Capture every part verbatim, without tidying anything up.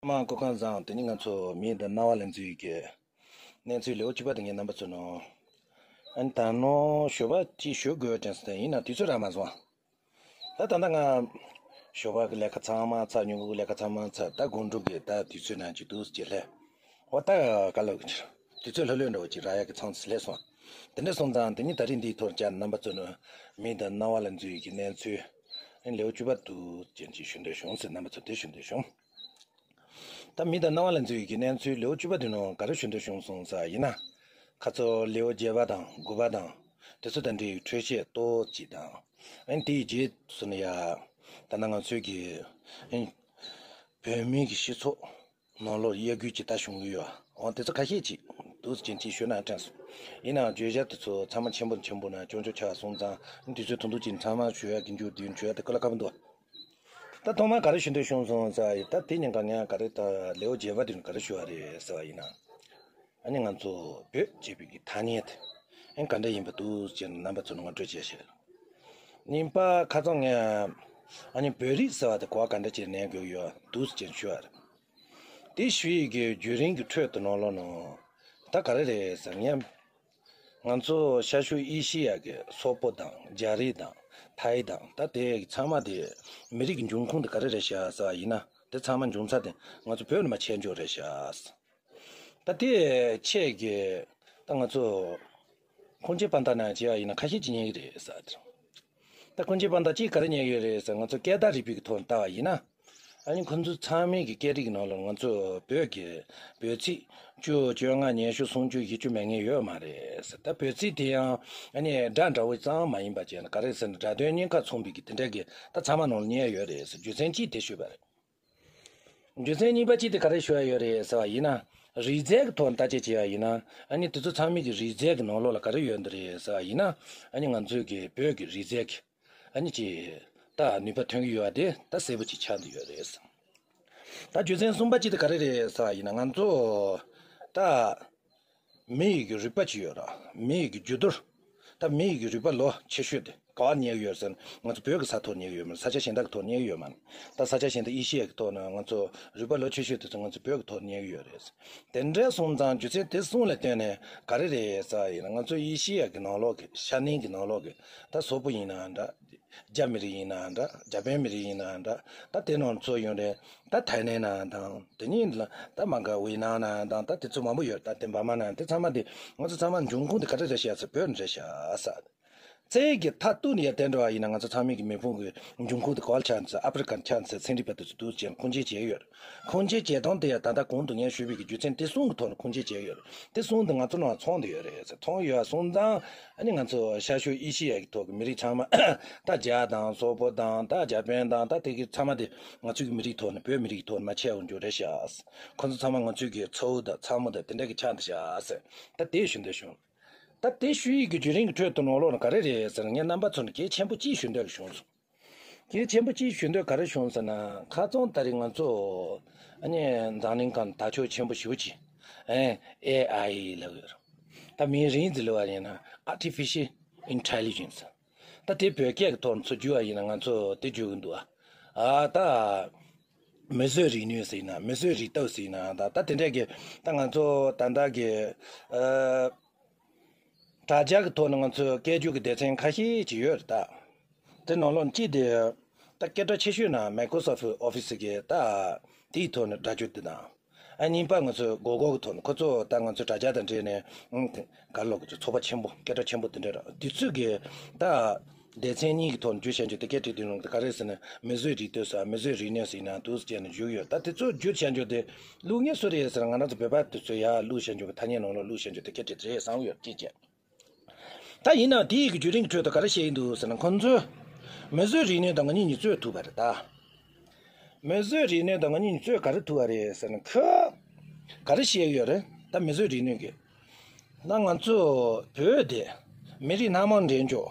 མ་སྐུ་ཁམས་བཟང་། དེ་ནི་ང་ཚོ་མི་དང་རྣ་བ་ལ་འཛུལ་ཡི་གེ་གནས་ཚུལ་ལེའུ་བཅུ་པ་དེ་ངས་རྣམ་པ་ཚོ་ནང་ཨ་ནི་ད་ནོ་ཞུ་བ་ཅིག་ཞུ་དགོས་དྲན་སོང་། ཡིན་ན་དུས་ཚོད་རག་མ་སོང་། ད་ད་ལྟ་ང་ཞོགས་པ་གི་ལས་ཀ་ཚང་མ་ཚར། ཉིན་གུང་གི་ལས་ཀ་ཚང་མ་ཚར། ད་དགོང་དྲོ་གི་ད་དུས་ཚོད་ནང་ཅིག་འདུག་ཅེས་ལྷས། འོ་ད་ག་ལ་གི་དུས་ཚོད་ལྷོད་ལྷོད་འདྲ་བོ་ཅིག་རག་ཡག་གི་ཚང་ཚིག་ལྷས་སོང་། དེ་འདྲ་སོང་ཙང་དེ་ཉིད་ད་རིང་འདིའི་ཐོག་བཅར་རྣམ་པ་ཚོ་ནི་མི་དང་རྣ་བ་ལ་འཛུལ་ཡི་གེ་གནས་ཚུལ་ཨ་ནི་ལེའུ་བཅུ་པ་འདུག་ཅེས་ཅིག་ཞུ་འདོད་བྱུང་ཟེར། རྣམ་པ་ཚོ་དེ་ཞུ་འདོད་བྱུང་། ད་མི་དང་རྣ་བ་ལ་འཛུལ་ཡི་གེ་གནས་ཚུལ་ལེའུ་བཅུ་པ་དེ་ནང་ག་རེ་ཞུ་འདོད་བྱུང་སོང་ཟེར་ཡིན་ན། ཁ་ཚོ་ལེའུ་བརྒྱད་པ་དང་དགུ་པ་དང་དེ་ཚོ་དང་འབྲེལ་བའི་འཕྲོས་བཤད་ཏོག་ཙམ་དང་། ཨ་ནི་དེའི་རྗེས་སུ་ནི་ཡ་ད་ནང་ང་ཚོའི་གི་ཨ་ནི་བོད་མིའི་གི་སྤྱི་ཚོགས་ནང་ལོགས་དབྱེ་སྒོ་ཅིག་ད་བྱུང་གི་ཡོད། འོ་དེ་ཚོ་ཁ་ཤས་ཅིག་འདུག་ཅན་ཅིག་ཞུས་ན་དྲན་སོང་། ཡིན་ནའང་བརྗོད་བྱ་དེ་ཚོ་ཚང་མ་ཆེན་པོ་ཆེན་པོ་ན་ཆུང་ཆུང་ཆགས་སོང་ཙང་དུས་ཚོད་ཐུང་ཐུང་ཅིག་ཚང་མ་ཞུ་ཡག་གི་མཇུག་བསྡུས་ཞུ་ཡག་དེ་དཀའ་ལས་ཁག་པོ་འདུག་ད་ཐོག་མར་ག་རེ་ཞུ་འདོད་བྱུང་སོང་ཟེར་ཡིན་ད་དེ་ཉིན་ག་ངས་ག་རེ་ད་ལེའུ་བརྒྱད་པ་དེ་ནི་ག་རེ་ཞུ་བ་རེད་ཟེར་བ་ཡིན་ན། ཨ་ནི་ང་ཚོ་བོད་ཅེས་པའི་གི་ཐ་སྙད་དེ་ཨ་ནི་ག་འདྲ་ཡིན་པ་འདུག་ཅེས་རྣམ་པ་ཚོ་ནི་ངོ་སྤྲོད་བྱས་ཤིག་གཉིས་པ་ཁ་སང་ངས་ཨ་ནི་བོད་རིགས་ཟེར་བ་དེ་གོ་བ་ག་འདྲ་ཅིག་ལེན་དགོས་ཡོད་འདུག་ཅེས་ཞུ་བ་རེད། དེ་ཞུ་ཡི་གི་བརྒྱུད་རིམ་གྱི་ཁྲོད་དུ་ནང་ལོགས་ནང་ད་ག་རེ་རེད་ཟེར་ངས། ང་ཚོ་ཤར་ཕྱོགས་ཨེ་ཤི་ཡ་གི་སོག་པོ་དང་རྒྱ་རིགས་དང་ཐའི་དང་ད་དེ་ཚང་མ་དེ་མི་རིགས་ཀྱི་འབྱུང་ཁུངས་དེ་ག་རེ་རེད་ཤག་ཟེར་བ་ཡིན་ན། དེ་ཚང་མ་འབྱུང་ས་དེ་ང་ཚོ་བོད་ནས་མར་ཆད་འགྲོ་རེད་ཤག་ད་དེ་ཆད་གི་ད་ང་ཚོ་ཁོང་ཆེ་པ་འདྲ་ན་བྱས་པ་ཡིན་ན་ཁ་ཤས་ཅིག་རྙེད་གི་རེད་ཟེར། ད་ཁོང་ཆེ་པ་འདྲ་ཅིག་ག་རེ་རྙེད་ཡོད་རེད་ཟེར། ང་ཚོ་སྐད་བརྡ་རིག་པའི་གི་ཐོག་ནས་ལྟ་བ་ཡིན་ན། ཨ་ནི་ཁོང་ཚོ་ཚང་མའི་གི་སྐད་རིགས་ནང་ལ་ང་ཚོ་བོད་ཀྱི་བོད་ཚིག་བཅུ་བཅོ་ལྔ་ཉི་ཤུ་སུམ་ཅུ་བཞི་བཅུ་མེད་མཁན་ཡོད་མ་རེད་ཟེར། ད་བོད་ཚིག་དེ་ཡང་ཨ་ནི་སྒྲ་འདྲ་བོ་ཙམ་མ་ཡིན་པ་བྱས་ན་ག་རེ་ཟེར་ན་སྒྲ་དོན་གཉིས་ཀ་མཚུངས་པའི་གི་དེ་འདྲ་གི་ད་ཚང་མ་ནང་ལ་རྙེད་ཡོད་རེད་ཟེར། རྒྱུ་མཚན་གཅིག་དེ་ཞུས་པ་རེད། རྒྱུ་མཚན་གཉིས་པ་གཅིག་དེ་ག་རེ་ཞུ་ཡ་ཡོད་རེད་ཟེར་བ་ཡིན་ན། རིགས་རྫས་ཀྱི་ཐོག་ནས་བརྟག་དཔྱད་བྱས་པ་ཡིན་ན། ཨ་ནི་དེ་ཚོ་ཚང་མའི་གི་རིགས་རྫས་ཀྱི་ནང་ལོགས་ལ་ག་རེ་ཡོད་འདི་རེད་ཟེར་བ་ཡིན་ན། ཨ་ནི་ང་ཚོའི་གི་བོད་ཀྱི་རིགས་རྫས་ཀྱི་ཨ་ནི་ཅི་ད་ནུས་པ་ཐོན་གྱི་ཡོད་པ་དེ་ད་གསལ་པོ་ཅིག་ཆགས་འདི་ཡོད་རེད། ད་རྒྱུ་མཚན་གསུམ་པ་གཅིག་དེ་ག་རེ་རེད་ཟེར་བ་ཡིན་ན། ང་ཚོ་ད་མི་ཡི་གི་རིག་པ་ཅིག་ཡོད་ར། མི་ཡི་གི་རྒྱུ་དུར། ད་མི་ཡི་གི་རིག་པ་ལོ་ཆེ་ཤོས་དེ་ག་བ་རྙེད་ཡོད་ཟེར་ན། ང་ཚོ་བོད་ཀྱི་ས་ཐོག་རྙེད་ཡོད་མ་རེད། ས་ཆ་གཞན་དག་གི་ཐོག་རྙེད་ཡོད་མ་རེད། ད་ས་ཆ་གཞན་དག་ཨེ་ཤི་ཡ་གི་ཐོག་ནས་ང་ཚོ་རིག་པ་ལོ་ཆེ་ཤོས་དེ་ཚོ་ང་ཚོ་བོད་ཀྱི་ཐོག་རྙེད་ཡོད་རེད། དེ་འདྲ་སོང་ཙང་རྒྱུ་མཚན་དེ་གསུམ་ལ་བརྟེན་ནས་ག་རེ་རེད་ཟེར་བ་ཡིན་ན། ང་ཚོ་ཨེ་ཤི་ཡ་གི་ནང་ལོགས་ཀྱི་ཤར་གླིང་གི་ནང་ལོགས་ཀྱི་ད་སོག་པོ་ཡིན་ན་འདྲ། རྒྱ་མི་རིགས་ཡིན་ན་འདྲ། འཇར་པན་མི་རིགས་ཡིན་ན་འདྲ། ད་དེ་ནང་ཚོ་ཡོང་རེད། ད་ཐའི་ལེན་ན་དང་དེ་གཉིས་ལ་ད་མ་ག་ཝི་ནམ་ན་དང་ད་དེ་ཚོ་མང་པོ་ཡོད། ད་དེ་འབར་མ་ན་དེ་ཚང་མ་དེ་ང་ཚོ་ཚང་མ་འབྱུང་ཁུངས་དེ་ག་རེ་རེད་ཤག་ཟེར། བོད་ནས་རེད་ཤག་ཟེར། རྩའི་གི་མཐའ་གཏུགས་ནས་ཡར་བསྟན་འགྲོ་བ་ཡིན་ན། ང་ཚོ་ཚང་མའི་གི་མེས་ཕུང་གི་འབྱུང་ཁུངས་དེ་ག་བ་ལ་ཆགས་ཟེར། ཨ་ཕི་རི་ཀ་ལ་ཆགས་ཟེར། ཚན་རིག་པ་དེ་ཚོ་འདུག་ཅེས་ཁུངས་སྐྱེལ་བྱས་ཡོད། ཁུངས་སྐྱེལ་བྱེད་སྟངས་དེ་ཡང་ད་ལྟ་གོང་དུ་ངས་ཞུས་པའི་གི་རྒྱུ་མཚན་དེ་གསུམ་གི་ཐོག་ནས་ཁུངས་སྐྱེལ་བྱས་ཡོད། དེ་གསུམ་དེ་ང་ཚོ་ནང་ཚང་བསྡད་ཡོད་རེད་ཟེར། ཚང་ཡོད་སོང་ཙང་ཨ་ནི་ང་ཚོ་ཤར་ཕྱོགས་ཨེ་ཤི་ཡ་གི་ཐོག་གི་མི་རིགས་ཚང་མ་ད་རྒྱ་དང་སོག་པོ་དང་ད་འཇར་པན་དང་ད་དེ་གི་ཚང་མ་དེ་ང་ཚོའི་གི་མི་རིགས་ཐོག་ནས་བོད་མི་རིགས་ཐོག་ནས་མར་ཆད་འོང་རྒྱུ་རེད་ཤག་ཁོ་ཚོ་ཚང་མ་ང་ཚོའི་གི་ཚ་བོ་དང་ཚ་མོ་དང་དེ་འདྲ་གི་ཆགས་འདུག་ཤག་ཟེར། ད་དེ་ཞུ་འདོད་བྱུང་། ད་དེ་ཞུ་ཡི་གི་བརྒྱུད་རིམ་གྱི་ཁྲོད་དུ་ནང་ལོགས་ནས་ག་རེ་རེད་ཟེར་ན། ངས་རྣམ་པ་ཚོ་ནས་གལ་ཆེན་པོ་གཅིག་ཞུ་འདོད་བྱུང་སོང་། གལ་ཆེན་པོ་གཅིག་ཞུ་འདོད་ག་རེ་བྱུང་ཟེར་ན། ཁ་རྩང་ད་རེས་ང་ཚོ་ཨ་ནི་འཛམ་གླིང་སྒང་དར་ལྕོག་ཆེན་པོ་ཞེ་པོ་ཅིག་ཨེ་ཨེ་ཨའི་ལབ་ཡོད་རེད། ད་མིང་རིང་ཙམ་ལབ་པ་ཡིན་ན་Artificial Intelligence། ད་དེ་བོད་སྐད་ཀྱི་ཐོག་ནས་ཚུར་བསྒྱུར་བ་ཡིན་ན་ང་ཚོ་དེ་བརྗོད་གི་འདུག་ཨ། ཨ་ད་མིས་བཟོས་རིག་ནུས་ཟེར་ན། མིས་བཟོས་རིག་སྟོབས་ཟེར་ན། ད་ད་དེ་འདྲས་ཀྱི་ད་ང་ཚོ་ད་ལྟ་གི་ཨ། དྲ་རྒྱ་གི་ཐོག་ནས་ང་ཚོའི་སྐད་སྒྱུར་གྱི་སྡེ་ཚན་ཁ་ཤས་ཅིག་ཡོད་རེད་ད། དེ་ནང་ལོགས་གཅིག་དེ་ད་སྐད་གྲགས་ཆེ་ཤོས་ནང་Microsoft Office གི་ད་དེའི་ཐོག་ནས་སྒྲ་སྒྱུར་དེ་དང་། ཨ་གཉིས་པ་ང་ཚོའི་Google གི་ཐོག་ནས། ཁོ་ཚོ་ད་ང་ཚོའི་དྲ་རྒྱ་དང་འབྲེལ་ནས་ཨང་དེ་ག་ལོག་གི་ཚོགས་པ་ཆེན་པོ། སྐད་གྲགས་ཆེན་པོ་དེ་འདྲ་རེད། དེ་ཚོས་གི་ད་སྡེ་ཚན་གཉིས་ཀྱི་ཐོག་ནས་བསྒྱུར་བྱས་འཇོག་དེ་སྐད་བྲིས་དེ་ནང་ག་རེ་ཟེར་ན། མིས་བཟོས་རིག་སྟོབས་ཟེར། མིས་བཟོས་རིག་གནས་ཟེར་ན་འདུག་ཟེར་ནས་བསྒྱུར་ཡོད། ད་དེ་ཚོ་བསྒྱུར་བྱས་འཇོག་དེ་བླུག་མཁན་སུ་རེད་ཟེར་ན། ང་རང་ཚོ་བོད་པ་དེ་ཚོ་ཡར་བླུག་བྱས་འཇོག་གི་ཐ་སྙད་ནང་ལོགས་བླུག་བྱས་འཇོག་དེ་སྐད་བྲིས་དེ་རེད་བསམ་ཡོད་ཅེས་བྱས། ད་ཡིན་ནའང་དེའི་གི་བརྒྱུད་རིམ་གྱི་ཁྲོད་དུ་ག་རེ་བཤད་ཡིན་འདུག་ཟེར་ན། ཁོང་ཚོས་མིས་བཟོས་རིག་གནས་དང་ང་གཉིས་གཉིས་རྩོད་ཐུབ་པ་རེད་ད། མིས་བཟོས་རིག་གནས་དང་ང་གཉིས་གཉིས་རྩོད་ག་རེ་ཐུབ་པ་རེད་ཟེར་ན། ཁོས་ག་རེ་བཤད་ཡོད་རེད། ད་མིས་བཟོས་རིག་གནས་ཀྱི་ད་ང་ཚོ་བོད་དེ་མི་རིགས་སྣ་མང་འདྲེས་འཇོག་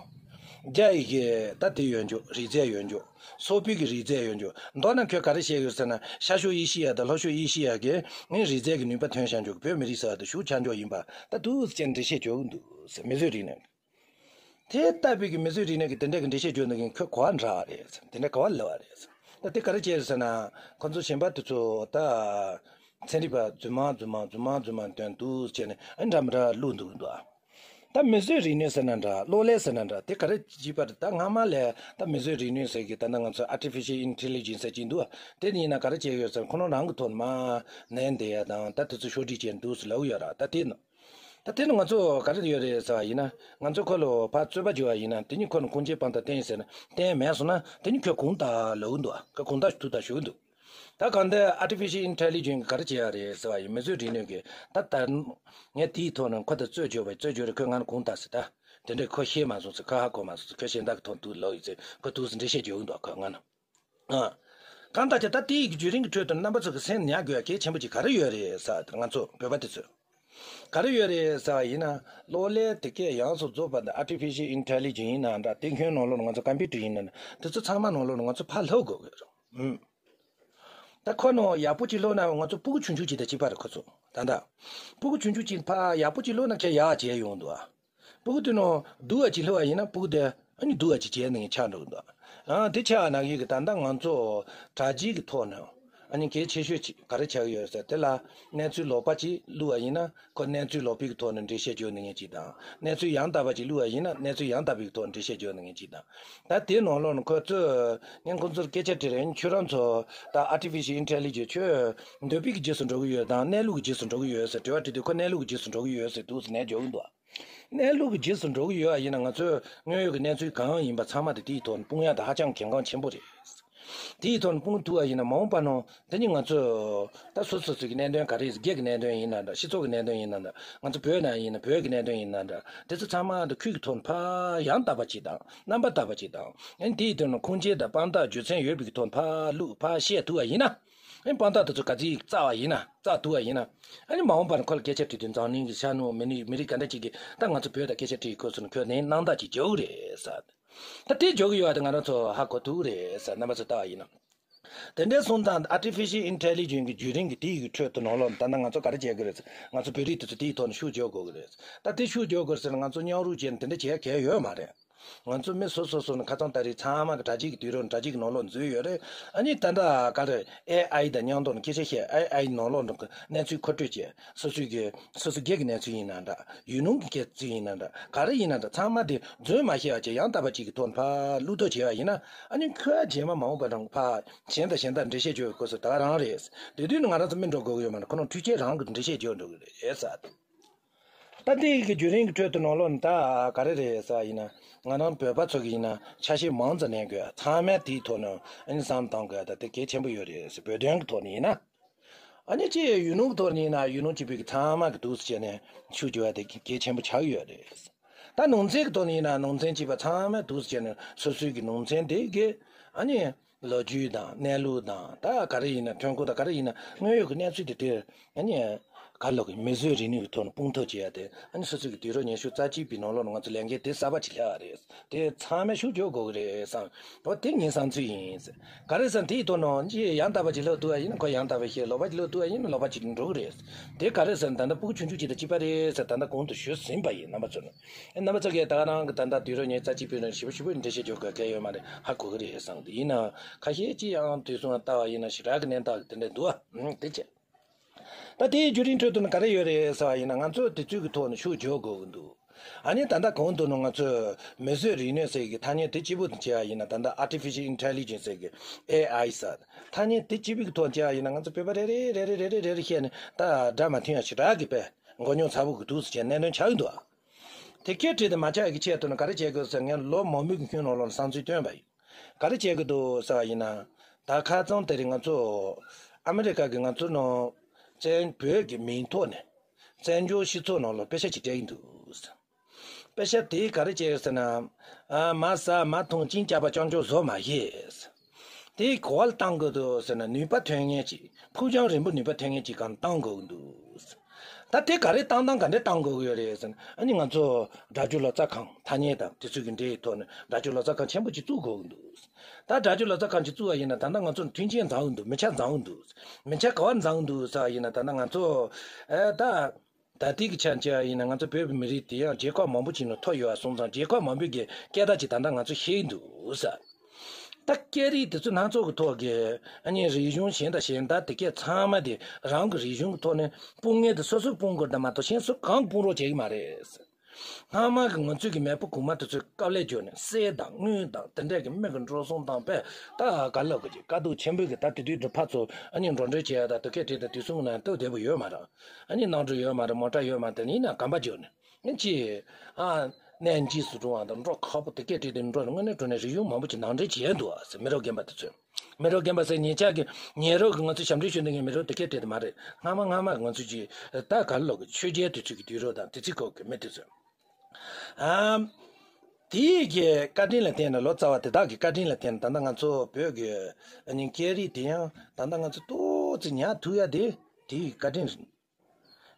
རྒྱ་ཡི་གི་ད་དེ་ཡོད་འཇོག་རིགས་རྫས་ཡོད་འཇོག་སོག་པོའི་གི་རིགས་རྫས་ཡོད་འཇོག་མདོར་ན་ཁོས་ག་རེ་བཤད་ཡོད་ཟེར་ན། ཤར་ཕྱོགས་ཨེ་ཤི་ཡ་དང་ལྷོ་ཕྱོགས་ཨེ་ཤི་ཡ་གི་ངའི་རིགས་རྫས་ཀྱི་ནུས་པ་ཐོན་བཞག་འཇོག་བོད་མི་རིགས་ཟེར་བ་དེ་ཤུགས་ཆག་འཇོག་ཡིན་པ་ད་འདུག་ཅེས་འགྲེལ་བཤད་བརྗོད་ཀྱི་འདུག་ཟེར། མིས་བཟོས་རིག་གནས། དེ་ལྟ་བུའི་གི་མིས་བཟོས་རིག་གནས་ཀྱི་དེ་འདྲ་གི་འགྲེལ་བཤད་བརྗོད་འདུག་གིན། ཁོས་ག་བ་འདྲ་བ་རེད་ཟེར། དེ་འདྲ་ག་བ་ལབ་པ་རེད་ཟེར། ད་དེ་ག་རེ་བྱས་ཟེར་ན། ཁོ་ཚོ་གཞན་པ་དེ་ཚོ་ད་ཚན་རིག་པ་རྫུན་མ་རྫུན་མ་རྫུན་མ་རྫུན་མ་འདོན་འདུག་བྱས་ནས་ཨ་འདྲ་མི་འདྲ་བླུགས་འདུག་འདུག་ད་མིས་བཟོས་རིག་ནུས་ཟེར་ན་འདྲ། གློག་ཀླད་ཟེར་ན་འདྲ། དེ་ག་རེ་བྱས་པ་རེད། ད་སྔ་མ་ལས་ད་མིས་བཟོས་རིག་ནུས་ཟེར་གི་ད་ནི་ང་ཚོ་artificial intelligence ཟེར་གྱི་འདུག་དེ་ནི་ཡིན་ན་ག་རེ་བྱས་ཡོད་ཟེར། ཁོ་རང་རང་གི་ཐོག་ནས་མ་ནས་འདེད་ཡ་དང་ད་དེ་ཚོ་ཕྱོགས་སྒྲིག་བྱས་འདུག་ཟེར་ལབ་ཡོད་ར། ད་དེ་ནི། ད་དེ་ནི་ང་ཚོ་ག་རེ་ཡོད་རེད་ཟེར་བ་ཡིན་ན། ང་ཚོ་ཁོ་ལ་ཕར་རྩོད་པ་བྱས་པ་ཡིན་ན། དེ་ནི་ཁོ་ནི་ཁུངས་སྐྱེལ་དཔང་རྟགས་བསྟན་ཟེར་ན་བསྟན་མེད་སོང་ན། དེ་ནི་ཁོས་གང་ལྟར་ལབ་ཀྱི་འདུག་ཁོས་གང་ལྟར་ཐུགས་ལྟ་ཞུ་གི་འདུག་ད་གང་ལྟར་artificial intelligence ག་རེ་བྱེད་ཡ་རེད་ཟེར་བ་ཡིན། མིས་བཟོས་རིག་ནུས་ཀྱིས་ད་ལྟ་ངས་དེའི་ཐོག་ནས་ཁོ་དང་རྩོད་བྱས་པ། རྩོད་བྱས་རེད། ཁོས་ང་ལ་གང་ལྟར་ཟེར། ད་དེ་འདྲས་ཁོ་ཤེས་མ་སོང་ཟེར། ཁོས་ཧ་གོ་མ་སོང་ཟེར། ཁོས་གཞན་དག་གི་ཐོག་ཐུག་ལབ་ཡོད་ཟེར། ཁོས་ཐུགས་སུ་འགྲེལ་བཤད་བྱེད་ཀྱི་འདུག་ཁོས་ང་ལ། ཨ། གང་ལྟར་ཀྱང་ད་དེའི་བརྒྱུད་རིམ་གྱི་ཁྲོད་དུ་རྣམ་པ་ཚོ་གི་སེམས་ཉར་དགོས་ཡ་གལ་ཆེན་པོ་ཅིག་ག་རེ་ཡོད་རེད་ཟེར་དེ། ང་ཚོ་བོད་པ་དེ་ཚོས་ག་རེ་ཡོད་རེད་ཟེར་བ་ཡིན་ན། གློག་ཀླད་དེ་གས་ཡོངས་སུ་རྫོགས་པ་འདི་artificial intelligence ཡིན་ན་འདྲ། དེ་ཁྱོན་ནང་ལོགས་ལ་ང་ཚོ་computer ཡིན་ན་འདྲ། དེ་ཚོ་ཚང་མ་ནང་ལོགས་ལ་ང་ཚོ་ཕར་ལྷོད་དགོས་ཀྱི་རེད། ཨུམ། ད་ཁོ་ནང་ཡག་པོ་ཅིག་ལྷོད་ན། ང་ཚོ་སྤུ་གུ་ཆུང་ཆུང་ཅིག་དང་གཅིག་པ་རེད་ཁོ་ཚོ། ད་ལྟ་སྤུ་གུ་ཆུང་ཆུང་ཅིག་ཕར་ཡག་པོ་ཅིག་ལྷོད་ན་ཁྱེད་ཡག་བྱས་ཡོང་འདུག་ཨ། སྤུ་གུ་དེ་ནང་སྡུག་པ་ཅིག་ལྷོད་པ་ཡིན་ན་སྤུ་གུ་དེ་ཨ་ནི་སྡུག་པ་ཅིག་བྱས་ནས་ཆགས་འགྲོ་གི་འདུག་ཨ། དེ་ཆགས་ན་གི་ད་ལྟ་ང་ཚོ་དྲ་རྒྱའི་གི་ཐོག་ནས་ཨ་ནི་གལ་ཆེ་ཤོས་ཅིག་ག་རེ་ཆགས་ཀྱི་ཡོད་ཟེར། དེ་ལ་གནས་ཚུལ་ལོག་པ་ཅིག་བླུགས་པ་ཡིན་ན། ཁོ་གནས་ཚུལ་ལོག་པའི་གི་ཐོག་ནས་འགྲེལ་བཤད་བརྗོད་ནི་ངེས་ཅིག་དང་། གནས་ཚུལ་ཡང་དག་པ་ཅིག་བླུགས་པ་ཡིན་ན། གནས་ཚུལ་ཡང་དག་པའི་གི་ཐོག་ནས་འགྲེལ་བཤད་བརྗོད་ནི་ངེས་ཅིག་དང་། ད་དེའི་ནང་ལོགས་ནས་ཁོ་ཚོས་ངས་ཁོ་ཚོར་སྐད་ཆ་དྲིས་རེད། ཁྱོད་རང་ཚོ་ད་artificial intelligence ཁྱོད་འདོད་པའི་གི་རྗེས་སུ་འགྲོ་གི་ཡོད་དམ་གནས་ལུགས་ཀྱི་རྗེས་སུ་འགྲོ་གི་ཡོད་ཟེར་དྲི་བ་དྲིས་དུས། ཁོ་གནས་ལུགས་ཀྱི་རྗེས་སུ་འགྲོ་གི་ཡོད་ཟེར་འདུག་ཟེར་ནས་བརྗོད་ཀྱི་འདུག་གནས་ལུགས་ཀྱི་རྗེས་སུ་འགྲོ་གི་ཡོད་པ་ཡིན་ན། ང་ཚོས་དངོས་ཡོད་ཀྱི་གནས་ཚུལ་གང་ཡིན་པ་ཚང་མ་དེ་དེའི་ཐོག་ནས་སྤུངས་ཡ་དེ་ཧ་ཅང་གལ་འགངས་ཆེན་པོ་རེད། དེའི་ཐོག་ནས་སྤུངས་ཐུབ་པ་ཡིན་ན། མ་འོངས་པ་ནང་དེ་ནི་ང་ཚོས་ད་སོ་སོ་སོ་གི་གནད་དོན་ག་རེ། སྒེར་གྱི་གནད་དོན་ཡིན་ན་འདྲ། སྤྱི་ཚོགས་ཀྱི་གནད་དོན་ཡིན་ན་འདྲ། ང་ཚོ་བོད་ནང་ཡིན་ན་བོད་ཀྱི་གནད་དོན་ཡིན་ན་འདྲ། དེ་ཚོ་ཚང་མ་དེ་ཁུལ་གྱི་ཐོག་ནས་ཕར་ཡང་དག་པ་ཅིག་དང་རྣམ་པ་དག་པ་ཅིག་དང་། ཨ་ནི་དེའི་ཐོག་ནས་ཁུངས་སྐྱེལ་དང་དཔང་རྟགས་རྒྱུ་མཚན་ཡོད་པའི་གི་ཐོག་ནས་ཕར་བླུགས་ཕར་བཤད་ཐུབ་པ་ཡིན་ན། ཨ་ནི་དཔང་རྟགས་དེ་ཚོ་ག་ཚོད་བཙལ་བ་ཡིན་ན། བཙལ་ཐུབ་པ་ཡིན་ན། ཨ་ནི་མ་འོངས་པར་ཁོ་ལ་སྐད་ཆ་དྲིས་དུས་འཛམ་གླིང་གི་ཤར་ནུབ་མི་རིགས་མི་རིགས་ག་འདྲ་ཅིག་གིས་ད་ང་ཚོ་བོད་དང་སྐད་ཆ་དྲིས་ཁོ་ཚོ་ནི་ཁོས་ནི་སྣང་དག་ཅིག་འཇོག་གི་རེད་ཟེར། ད་དེ་འཇོག་གི་ཡོད་པ་དེ་ང་རང་ཚོ་ཧ་གོ་ཐུབ་ཀྱི་རེད་ཟེར། རྣམ་པ་ཚོ་ལྟ་བ་ཡིན་ན། དེ་འདྲའི་སོང་ཙང་artificial intelligence གི་བརྒྱུད་རིམ་གྱི་དེ་ཡི་ཁྲོད་དུ་ནང་ལོགས་ད་ལྟ་ང་ཚོ་ག་རེ་བྱེད་དགོས་རེད་ཟེར། ང་ཚོ་བོད་རིགས་དེ་ཚོ་དེའི་ཐོག་ནས་ཤུགས་རྒྱག་དགོས་ཀྱི་རེད། ད་དེ་ཤུགས་རྒྱག་དགོས་ཟེར་ན་ང་ཚོ་མཉམ་རུབ་བྱས་ནས་དེ་འདྲ་བྱེད་ཡ་གལ་ཡོད་མ་རེད། ང་ཚོ་མི་སོ་སོ་སོ་ནས་ཁ་སང་ད་རེས་ཚང་མ་གི་དྲ་རྒྱའི་གི་དུས་རབས། དྲ་རྒྱའི་གི་ནང་ལོགས་འཛུལ་ཡོད་རེད། ཨ་ནི་ད་ལྟ་ག་རེ་ཨེ་ཨའི་དང་མཉམ་དུ་ནས་སྐད་ཆ་བཤད། ཨེ་ཨའི་ནང་ལོགས་ནས་གནས་ཚུལ་མཁོ་སྤྲོད་བྱས། སོ་སོའི་གི་སོ་སོ་སྒེར་གྱི་གནས་ཚུལ་ཡིན་ན་འདྲ། ཡུལ་ལུང་གི་གནས་ཚུལ་ཡིན་ན་འདྲ། ག་རེ་ཡིན་ན་འདྲ། ཚང་མ་དེ་རྫུན་མ་བཤད་པ་བྱས་ཡང་དག་པ་ཅིག་གི་ཐོག་ནས་ཕར་བླུག་ཐབས་བྱས་པ་ཡིན་ན། ཨ་ནི་ཁོས་རྗེས་མ་མ་འོངས་པ་ནང་ཕར་གཞན་དང་གཞན་དག་འགྲེལ་བཤད་བརྗོད་དགོས་ས་ད་ག་རང་རེད། དེ་དུས་ནི་ང་རང་ཚོ་མི་འགྲོ་དགོས་ཀྱི་ཡོད་མ་རེད། ཁོ་རང་འཕྲུལ་ཆས་རང་གི་འགྲེལ་བཤད་བརྗོད་འགྲོ་གི་རེད་ཟེར། ད་དེ་གི་བརྒྱུད་རིམ་གྱི་ཁྲོད་དུ་ནང་ལོགས་ནས་ད་ག་རེ་རེད་ཟེར་བ་ཡིན་ན། ང་རང་བོད་པ་ཚོ་གི་ཡིན་ན་ཆ་ཤས་མང་ཙམ་ལེན་དགོས། ཚང་མས་དེའི་ཐོག་ནས་ཨ་ནི་བསམ་བློ་གཏོང་དགོས། ད་དེ་གལ་ཆེན་པོ་ཡོད་རེད་ཟེར། བོད་དོན་གྱི་ཐོག་ནས་ཡིན་ན། ཨ་ནི་ཅིག་ཡུལ་ལུང་གི་ཐོག་ནས་ཡིན་ན་ཡུལ་ལུང་གཅིག་པུའི་གི་ཚང་མ་གི་འདུག་སེ་བྱས་ནས་ཤུགས་རྒྱག་པ་དེ་གལ་ཆེན་པོ་ཆགས་ཀྱི་ཡོད་རེད། ད་ནང་ཚན་གྱི་ཐོག་ནས་ཡིན་ན་ནང་ཚན་གཅིག་པ་ཚང་མས་འདུག་སེ་བྱས་ནས་སོ་སོའི་གི་ནང་ཚན་དེ་གི་ཨ་ནི་ལོ་རྒྱུས་དང་གནས་ལུགས་དང་། ད་ག་རེ་ཡིན་ན་ཐོན་ཁུངས་དང་། ག་རེ་ཡིན་ན་དངོས་ཡོད་ཀྱི་གནས་ཚུལ་དེ་དེར་ཨ་ནི་ག་ལོག་གི་མིས་བཟོས་རིག་ནུས་ཀྱི་ཐོག་ནས་སྤུངས་ཐབས་བྱེད་ཡ་དེ། ཨ་ནི་སོ་སོའི་གི་དུས་རབས་ཉི་ཤུ་རྩ་གཅིག་པའི་ནང་ལོགས་ནས་ང་ཚོ་ལས་འགན་དེ་གསར་པ་ཅིག་སླེབས་པ་རེད། དེ་ཚང་མས་ཤུགས་རྒྱག་དགོས་ཀྱི་རེད་བསམ། འོ་དེ་ངའི་བསམ་ཚུལ་ཡིན། ག་རེ་ཟེར་ན་དེའི་ཐོག་ནས་ཅིག་ཡང་དག་པ་ཅིག་ལབ་ཐུབ་པ་ཡིན་ན་ཁོ་ཡང་དག་པ་བཤད། ལོག་པ་ཅིག་ལབ་ཐུབ་པ་ཡིན་ན་ལོག་པ་ཅིག་འགྲོ་གི་རེད། དེ་ག་རེ་ཟེར་ན་ད་ལྟ་སྤུ་གུ་ཆུང་ཆུང་ཅིག་དང་གཅིག་པ་རེད་ཟེར་ད་ལྟ་གོང་དུ་ཞུས་ཟིན་པ་ཡིན། རྣམ་པ་ཚོ་ནས། ཨེ་རྣམ་པ་ཚོ་གིས་ད་ག་རང་གི་ད་ལྟ་དུས་རབས་ཉི་ཤུ་རྩ་གཅིག་པའི་ནང་ཞིབ་པོ་ཞིབ་པོ་འགྲེལ་བཤད་རྒྱག་དགོས་གལ་ཡོད་མ་རེད། ཧ་གོ་གི་རེད་བསམ་གི་འདུག་ཡིན་ནའང་ཁ་ཤས་ཅིག་ཡང་དུས་སུ་ལྟ་བ་ཡིན་ན་ཞེ་དྲག་གི་གནས་སྟངས་དེ་འདྲ་འདུག་ཨ། ཨང་། དེ་བྱས། ད་དེའི་བརྒྱུད་རིམ་ཁྲོད་དུ་ནི་ག་རེ་ཡོད་རེད་ཟེར་བ་ཡིན་ན། ང་ཚོས་དེ་ཚོའི་གི་ཐོག་ནས་ཤུགས་རྒྱག་དགོས་ཀྱི་འདུག་ཨ་ནི་ད་ལྟ་གོང་དུ་ནི་ང་ཚོས་མིས་བཟོས་རིག་ནུས་ཟེར་གི་ཐ་སྙད་དེ་གཅིག་པུ་དང་བྱས་པ་ཡིན་ན། ད་ལྟ་artificial intelligence ཟེར་གི་ཨེ་ཨའི་ཟེར་ཐ་སྙད་དེ་གཅིག་པུའི་གི་ཐོག་བྱས་པ་ཡིན་ན། ང་ཚོ་བོད་པ་རེ་རེ་རེ་རེ་རེ་རེ་རེ་བཤད་ནས་ད་སྒྲ་མ་མཐུན་ཡ་ཞེ་དྲག་གི་དཔེ་མགོ་རྙོག་ཚ་པོ་གི་འདུག་ཟེར་བྱས་གནད་དོན་ཆགས་ཀྱི་འདུག་ཨ། དེ་སྐད་བྲིས་ཏེ་མ་ཆགས་ཀྱི་ཆེད་དུ་ནི་ག་རེ་བྱེད་དགོས་ཟེར། ངས་ལོ་མང་པོའི་གི་སྔོན་ནང་ལོགས་ལ་བསམ་ཚུལ་བཏོན་པ་ཡིན། ག་རེ་བྱེད་ཀྱི་འདུག་ཟེར་བ་ཡིན་ན། ད་ཁ་རྩང་དེ་རིང་ང་ཚོ་ཨ་མི་རི་ཀ་གི་ང་ཚོ་ནང་བཙན་བོད་ཀྱི་མིང་ཐོག་ནས་བཙན་བྱོལ་སྤྱི་ཚོགས་ནང་ལ་དཔེ་ཆ་ཅིག་སྤྲད་ཀྱི་འདུག་དཔེ་ཆ་དེ་ག་རེ་བྱས་ཟེར་ན། ཨ། མ་ཟ་མ་འཐུང་གཅིན་སྐྱག་པ་ཅང་ཅང་བཟོ་མ་ཤེས། དེ་ག་པར་བཏང་དགོས་འདུག་ཟེར་ན། ནུས་པ་ཐོན་མཁན་ཅིག་ཕུགས་རྒྱང་རིང་པོ་ནུས་པ་ཐོན་མཁན་ཅིག་གང་བཏང་དགོས་ཀྱི་འདུག་ད་དེ་ག་རེ་བཏང་སྟངས་ག་འདྲ་བཏང་དགོས་ཀྱི་ཡོད་རེད་ཟེར་ན། ཨ་ནི་ང་ཚོ་སྒྲ་སྒྱུར་ལག་རྩལ་ཁང་ཐ་སྙད་དང་དེ་ཚོའི་གི་འབྲེལ་ཡོད་ཐོག་ནས་སྒྲ་སྒྱུར་ལག་རྩལ་ཁང་ཆེན་པོ་ཅིག་བཙུགས་དགོས་ཀྱི་འདུག་ད་སྒྲ་སྒྱུར་ལག་རྩལ་ཁང་ཅིག་བཙུགས་པ་ཡིན་ན་ད་ལྟ་ང་ཚོ་མཐུན་རྐྱེན་འཛོམས་ཀྱི་འདུག་མི་ཆ་འཛོམས་ཀྱི་འདུག་མི་ཆ་ག་པར་འཛོམས་ཀྱི་འདུག་ཟེར་བ་ཡིན་ན། ད་ལྟ་ང་ཚོ་ཨེ་ད་ད་ལྟའི་གི་ཆ་བྱས་པ་ཡིན་ན། ང་ཚོ་བོད་པའི་མི་རིགས་དེ་ཡང་རྒྱལ་ཁབ་མང་པོ་ཅིག་ནང་ཐོར་ཡོད་པ་སོང་ཙང་། རྒྱལ་ཁབ་མང་པོའི་གི་སྐད་བརྡ་ཅིག་ད་ལྟ་ང་ཚོ་ཤེས་ཀྱི་འདུག་ཟེར། ད་སྐད་རིགས་དེ་ཚོ་སྣ་ཚོགས་ཀྱི་ཐོག་གི་ཨ་ནི་རིག་གཞུང་གཞན་དང་གཞན་དག་དེ་གས་ཚང་མ་དེ་རང་གི་རིག་གཞུང་གི་ཐོག་ནས་སྤུངས་མཁན་དེ་སོ་སོས་སྤུངས་དགོས་དང་མ་གཏོགས་གཞན་སུ་གང་སྤུངས་རོགས་བྱེད་ཀྱི་མ་རེད། སྔ་མ་གི་ང་ཚོས་ཀྱི་མེས་པོ་གོང་མ་དེ་ཚོས་དཀའ་ལས་བརྒྱབ་ནས་གསེར་དང་དངུལ་དང་དེ་འདྲས་ཀྱི་མི་གི་འགྲོ་སོང་དང་པས་ད་ག་ལ་གི་ཅིག་དཀའ་སྡུག་ཆེན་པོའི་གི་ད་དེ་དུས་འདི་ཕར་ཚུར་ཨ་ནི་འགྲོ་གྲོན་བྱེད་ཡ་ད་དེ་གས་བྲིས་ད་དུས་གསུམ་ན་སྟབས་བདེ་པོ་ཡོད་མ་རེད། ཨ་ནི་གནམ་གྲུ་ཡོད་མ་རེད། མོ་ཊ་ཡོད་མ་རེད། ཡིན་ན་གམ་པ་བརྒྱབ་ནས། ཅི། ཨ། གནས་འཇིགས་སུ་འགྲོ་བ་དང་འགྲོ་ཁག་པོ་དེ་སྐད་བྲིས་ཏེ་འགྲོ་ནས་དངོས་གནས་དྲང་གནས་རིག་གཞུང་མང་པོ་ཅིག་ནང་འདྲེན་བྱས་འདུག་ཟེར། མེ་རོ་རྒན་པ་དེ་ཚོས། མེ་རོ་རྒན་པ་ཟེར་ཉེ་ཆར་གྱི་ཉེ་རབས་ཀྱི་ང་ཚོས་ཞབས་འདྲེན་ཞུ་མཁན་གྱི་མེ་རོ་དེ་སྐད་བྲིས་ཏེ་མ་རེད། སྔ་མ་སྔ་མ་ང་ཚོས་ཅིག་ད་ག་ལོག་གི་ཆོས་རྒྱལ་དུས་ཚོད་ཀྱི་དུས་རབས་དང་དེ་ཚོའི་སྐོར་གྱི་མི་དེ་ཚོས། ཨ། དེའི་གི་བཀའ་དྲིན་ལ་བརྟེན་ནས་ལོ་ཙཱ་བ་དེ་དག་གི་བཀའ་དྲིན་ལ་བརྟེན་ནས་ད་ལྟ་ང་ཚོ་བོད་ཀྱི་ཨ་ནི་སྐད་རིགས་དེ་ཡང་ད་ལྟ་ང་ཚོ་ཏོག་ཙམ་ཉར་ཐུབ་ཡ་དེ་དེའི་བཀའ་དྲིན་རེད།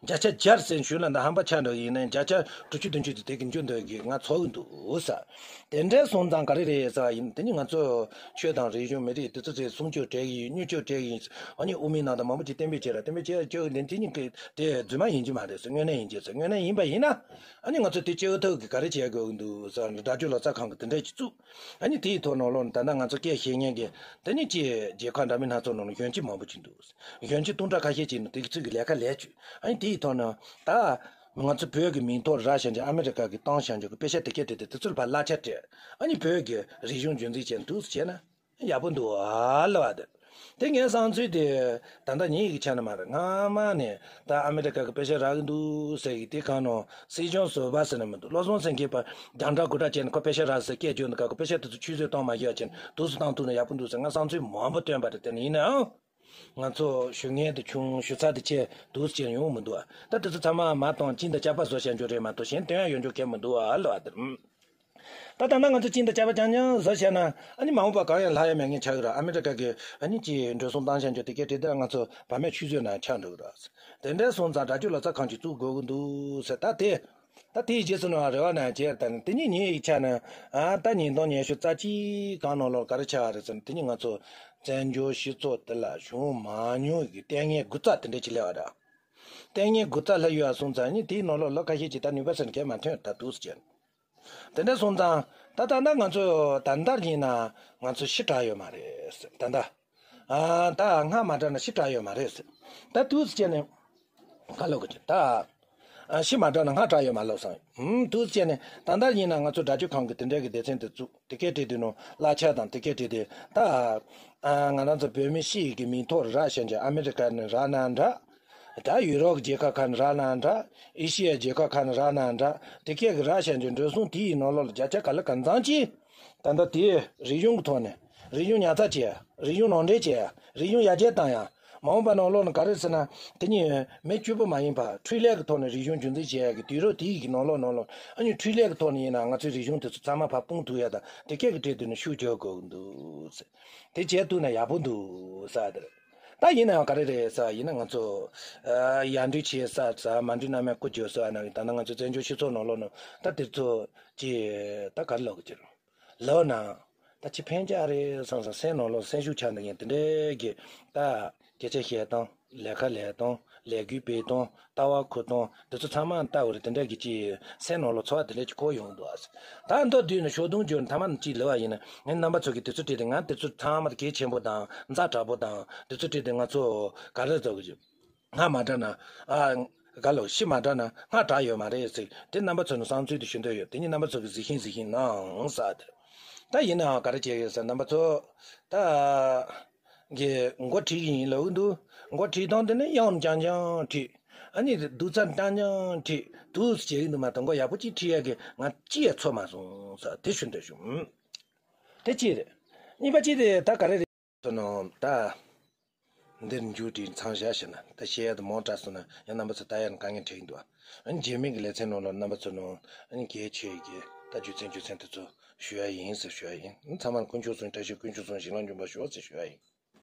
བརྒྱ་ཆ་བརྒྱ་ཟེར་ཞུས་ན་འདི་ཧམ་པ་ཆགས་འགྲོ་གི་ཡིན་ན། བརྒྱ་ཆ་དྲུག་ཅུ་བདུན་ཅུ་དེ་དེ་གི་འཇོན་འདོད་ཀྱི་ང་ཚོར་གི་འདུག་ས། དེ་འདྲ་སོང་ཙང་ག་རེ་རེད་ཟེར་བ་ཡིན། དེ་ནི་ང་ཚོ་ཆོས་དང་རིག་གཞུང་མི་རིགས་དེ་ཚོ་ཚོས་སྲུང་སྐྱོབ་བྱེད་ཀྱི་ཡིན། མྱུར་སྐྱོབ་བྱེད་ཀྱི་ཡིན། ཨ་ནི་དབུ་མའི་ནང་དུ་མང་པོ་ཅིག་གཏན་འབེབས་བྱས་ར། གཏན་འབེབས་བྱས་ཀྱི་དེ་དེ་ནི་དེ་རྫུན་མ་ཡིན་གྱི་མ་རེད་ཟེར། དངོས་གནས་ཡིན་གྱི་ཟེར། དངོས་གནས་ཡིན་པ་ཡིན་ན་ཨ་ནི་ང་ཚོ་དེ་སྐྱོབ་ཐབས་ཀྱི་ག་རེ་བྱེད་དགོས་ཀྱི་འདུག་ཟེར། སྒྲ་སྒྱུར་ལག་རྩལ་ཁང་གི་དེ་འདྲ་ཅིག་བཙུགས། ཨ་ནི་དེའི་ཐོག་ནང་ལོགས་ནས་ད་ལྟ་ང་ཚོ་སྐད་ཤེས་མཁན་གྱི་དེ་ནི་ཅིག་རྒྱལ་ཁབ་འདྲ་མིན་སྣ་ཚོགས་ནང་ལ་གཞོན་སྐྱེས་མང་པོ་ཅིག་འདུག། གཞོན་སྐྱེས་སྟོང་ཕྲག་ཁ་ཤས་ཅིག་ནི་དེ་ཚོས་ཀྱི་ལས་ཀ་ལས་བྱུས། ཨ་ནི་དེའི་ཐོག་ནས་ད་ང་ཚོ་བོད་ཀྱི་མིང་ཐོག་རག་བཞག་རྒྱུ། ཨ་མི་རི་ཀ་གིས་བཏང་བཞག་རྒྱུ་གི་དཔེ་ཆ་དེ་སྐད་བྲིས་ཏེ་དེ་ཚོར་ཕར་གླ་ཆ་སྤྲད། ཨ་ནི་བོད་ཀྱི་རིག་གཞུང་རྒྱུན་འཛིན་བྱས་འདུག་ཟེར་བྱས་ན་ཡག་པོ་འདུག་ཨ་ལབ་པ་དེ། དེ་ངའི་བསམ་ཚུལ་དེ་ད་ལྟ་ཉིད་ཀྱི་ཆ་ནས་མ་རེད། སྔ་མ་ནས་ད་ཨ་མི་རི་ཀ་གི་དཔེ་ཆ་རག་གི་འདུག་ཟེར་གི་དེ་གང་ནང་སྲིད་སྐྱོང་བཟོ་པ་ཟེར་ནས་མི་འདུག། བློ་བཟང་སེང་གེ་པ་རྒྱང་བསྒྲགས་སྒོ་ཁྲལ་བྱས་ནས་ཁོ་དཔེ་ཆ་རག་ཟེར་སྐད་བརྗོད་འདུག་ག་ཁོ་དཔེ་ཆ་དེ་ཚོ་ཆུད་ཟོས་གཏོང་མ་བཞག་བྱས་ནས་འདུག་སེ་བཏང་ཐུབ་ན་ཡག་པོ་འདུག་ཟེར་ང་བསམ་ཚུལ་མང་པོ་བཏོན་པ་རེད། དེ་ནི་ཡིན་ནའང་། ང་ཚོ་ཞུ་མཁན་དེ་ཆུང་། ཞུ་ཚགས་དེ་ཆེ། འདུག་སེ་བྱས་ཡོང་མི་འདུག་ཨ། ད་དེ་ཚོ་ཚང་མ་མ་གཏོང་། གཅིན་དང་ཅ་པ་བཟོ་བྱ་འཇོག་རེད་མ་གཏོགས་གཞན་སྟོན་ཡ་ཡོང་འཇོག་གལ་མི་འདུག་ཨ་ལོ་ཨ་དེར། ད་ད་ལྟ་ང་ཚོ་གཅིན་དང་ཅ་པ་རྐྱང་རྐྱང་བཟོ་བྱས་ན་ཨ་ནི་མ་འོངས་པ་གང་ཡང་ལྷག་ཡ་མེད་མཁན་ཆགས་ཀྱི་རེད། ཨ་མི་རི་ཀ་གི་ཨ་ནི་ཅིག་འགྲོ་སོང་བཏང་བྱ་འཇོག་དེ་གའི་དེ་འདྲ་ང་ཚོ་བར་མེད་ཆུད་ཟོས་ནང་ཆགས་འགྲོ་གི་རེད། དེ་འདྲ་སོང་ཙང་སྒྲ་སྒྱུར་ལག་རྩལ་ཁང་ཅིག་བཙུགས་དགོས་ཀྱི་འདུག་ཟེར། ད་དེ། ད་དེའི་རྗེས་སུ་ནི་རེ་བ་ནང་བྱས། ད་ནི་དེ་ཉིད་ཉིད་ཡིག་ཆ་ནི་ཨ་ད་ཉིས་སྟོང་ཉི་ཤུ་རྩ་གཅིག་གང་ནང་ལོགས་ག་རེ་ཆགས་རེད་ཟེར་ན། དེ་ཉིད་ང་ཚོ་བཙན་བྱོལ་སྤྱི་ཚོགས་དེ་ལ་བྱུང་མ་མྱོང་གི་ལྟས་ངན་དགུ་རྩ་དེ་འདྲ་ཅིག་སླེབས་པ་རེད། ལྟས་ངན་དགུ་རྩ་སླེབས་ཡོད་པ་སོང་ཙང་ནི་དེའི་ནང་ལོགས་ལོ་ཁ་ཤས་ཅིག་ད་ནུས་པ་ཟེར་ནི་གས་མ་ཐོན། ད་འདུག་སེ་བྱས། དེ་འདྲ་སོང་ཙང་ད་ད་ལྟ་ང་ཚོ་ད་ལྟ་ཡིན་ན་ང་ཚོ་ཕྱི་དྲགས་ཡོད་མ་རེད་ཟེར། ད་ལྟ། ཨ། ད་སྔ་མ་དྲགས་ན་ཕྱི་དྲགས་ཡོད་མ་རེད་ཟེར། ད་འདུག་སེ་བྱས་ནས་ག་ལབ་དགོས་ཀྱི། ད། ཨ། ཕྱི་མ་དྲགས་ན་སྔ་དྲགས་ཡོད་མ་ལབ་སོང་། ཧུམ། འདུག་སེ་བྱས་ནས་ད་ལྟ་ཡིན་ན་ང་ཚོ་སྒྲ་སྒྱུར་ཁང་གི་དེ་འདྲའི་གི་སྡེ་ཚན་དེ་བཙུགས། དེ་སྐད་བྲིས་དུས་ནང་གླ་ཆ་དང་དེ་སྐད་བྲིས་ཏེ་ད། ཨ། ང་རང་ཚོ་བོད་མི་སྤྱི་ཡི་གི་མིང་ཐོག་རག་བཞག་རྒྱུ། ཨ་མི་རི་ཀ་ནས་རག་ན་འདྲ། ད་ཡུ་རོབ་རྒྱལ་ཁབ་ཁག་ནས་རག་ན་འདྲ། ཨེ་ཤི་ཡའི་རྒྱལ་ཁབ་ཁག་ནས་རག་ན་འདྲ། དེ་སྐད་གི་རག་བཞག་རྒྱུ་འགྲོ་སོང་དེའི་ནང་ལོགས་ལ་བརྒྱ་ཆ་ག་ལ་གང་འཚམ་ཅིག་ད་ལྟ་དེའི་རིག་གཞུང་གི་ཐོག་ནས་རིག་གཞུང་ཉར་ཚགས་བྱེད་ཡ། རིག་གཞུང་ནང་འདྲེན་བྱེད་ཡ། རིག་གཞུང་ཡར་རྒྱས་བཏང་ཡ། མ་འོངས་པ་ནང་ལོགས་ནས་ག་རེ་ཟེར་ན། དེ་ཉིད་མི་བཅུ་པོ་མ་ཡིན་པ་འཕྲུལ་ལས་ཀྱི་ཐོག་ནས་རིག་གཞུང་རྒྱུན་འཛིན་བྱེད་ཡ་གི་དུས་རབས་དེའི་གི་ནང་ལོགས་ནང་ལོགས་ཨ་ནི་འཕྲུལ་ལས་ཀྱི་ཐོག་ནས་ཡིན་ན་ང་ཚོའི་རིག་གཞུང་དེ་ཚོ་ཚང་མ་ཕར་སྤུངས་ཐུབ་ཡ་དང་དེ་སྐད་ཀྱི་གྲས་དེ་ནས་ཤུགས་རྒྱག་དགོས་ཀྱི་འདུག་ཟེར། དེ་བྱས་ཐུབ་ན་ཡག་པོ་འདུག་ཟེར་དེ་རེད། ད་ཡིན་ནའང་ག་རེ་རེད་ཟེར་ཡིན་ན་ང་ཚོ་ཨ་ཡར་འདྲི་བྱེད་ས་ཟེར། མར་འདྲི་ན་མེད་སྐུ་བརྗོད་ཟེར་བ་ནང་གི་ད་ནང་ང་ཚོ་བཙན་བྱོལ་སྤྱི་ཚོགས་ནང་ལོགས་ནང་ད་དེ་ཚོ་ཅི་ད་ག་རེ་ལབ་དགོས་ཀྱི་རེད། ལབ་ན། ད་ཅི་ཕན་ཆད་རེད་བསམ་བསམ་སེམས་ནང་ལོགས་སེམས་ཤུགས་ཆག་འདུག་མཁན་དེ་འདྲའི་གི་ད་སྐད་ཆ་བཤད་སྟངས། ལས་ཀ་ལས་སྟངས། ལས་འགུལ་སྤེལ་སྟངས། ལྟ་བ་འཁུར་སྟངས་དེ་ཚོ་ཚང་མ་ལྟ་བུ་རེད། དེ་འདྲ་གི་ཅི་སེམས་ནང་ལོགས་ཚོར་བ་དེ་འདྲ་ཅིག་འཁོར་ཡོང་འདུག་ཨ། ད་མདོར་བསྡུས་ནས་ཞོགས་དུང་འཇོག་ནས་ཐ་མ་ནས་ཅིག་ལབ་པ་ཡིན་ན། ངས་རྣམ་པ་ཚོ་གི་དུས་ཚོད་སྤྲད་དེ། ང་དུས་ཚོད་ཚང་མ་གལ་ཆེན་པོ་དང་ཛ་དྲག་པོ་དང་དུས་ཚོད་སྤྲད་དེ་ང་ཚོ་ག་རེ་ཟེར་དགོས་ཀྱི། སྔ་མ་དྲགས་ན། ཨ། ག་ལོ། ཕྱི་མ་དྲགས་ན་སྔ་དྲགས་ཡོད་མ་རེད་ཟེར། དེ་རྣམ་པ་ཚོ་ནས་བསམ་ཚུལ་དེ་ཞུ་འདོད་ཡོད། དེ་ཉིད་རྣམ་པ་ཚོ་གིས་གཟིགས་ཤིང་གཟིགས་ཤིང་གནང་ཟེར་དེ། ད་ཡིན་ནའང་ག་རེ་བྱས་ཡོད་ཟེར། རྣམ་པ་ཚོ་ད་གི་འགོ་ཁྲིད་ཀྱི་ཡིན་ལབ་ཀྱི་འདུག། འགོ་ཁྲིད་སྟངས་དེ་ནི་གཡང་རྐྱང་རྐྱང་ཁྲིད། ཨ་ནི་སྡུག་ཚ་རྐྱང་རྐྱང་ཁྲིད། འདུག་སེ་བྱེད་ཀྱི་འདུག་མ་གཏོགས་འགོ་ཡག་པོ་ཅིག་ཁྲིད་ཡག་གི་ང་ཅི་ཡང་ཚོར་མ་སོང་ཟེར་དེ་ཞུ་འདོད་བྱུང་། དེ་གཅིག་རེད། གཉིས་པ་གཅིག་དེ་ད་ག་རེ་རེད། ཚོ་ནང་ད། འདིར་མཇུག་སྒྲིལ་མཚམས་བཞག་ཞེ་ན། ད་བཤད་ཡ་དེ་མང་དྲགས་སོང་ན་ཡང་རྣམ་པ་ཚོ་ལྟ་ཡ་ནི་དཀའ་ངལ་འཕྲད་ཀྱི་འདུག་ཨ། རྗེས་མའི་གི་ལེ་ཚན་ནང་ལ་རྣམ་པ་ཚོ་ནང་གལ་ཆེ་གི་ད་རྒྱུ་མཚན་རྒྱུ་མཚན་དེ་ཚོ་ཞུ་ཡ་ཡིན་ཟེར་ཞུ་ཡ་ཡིན། ཚང་མར་དཀོན་མཆོག་གསུམ། བཀྲ་ཤིས་དཀོན་མཆོག་གསུམ། ཞིང་ལ་འབྱོར་པ་ཤོག་ཟེར་ཞུ་ཡ་ཡིན།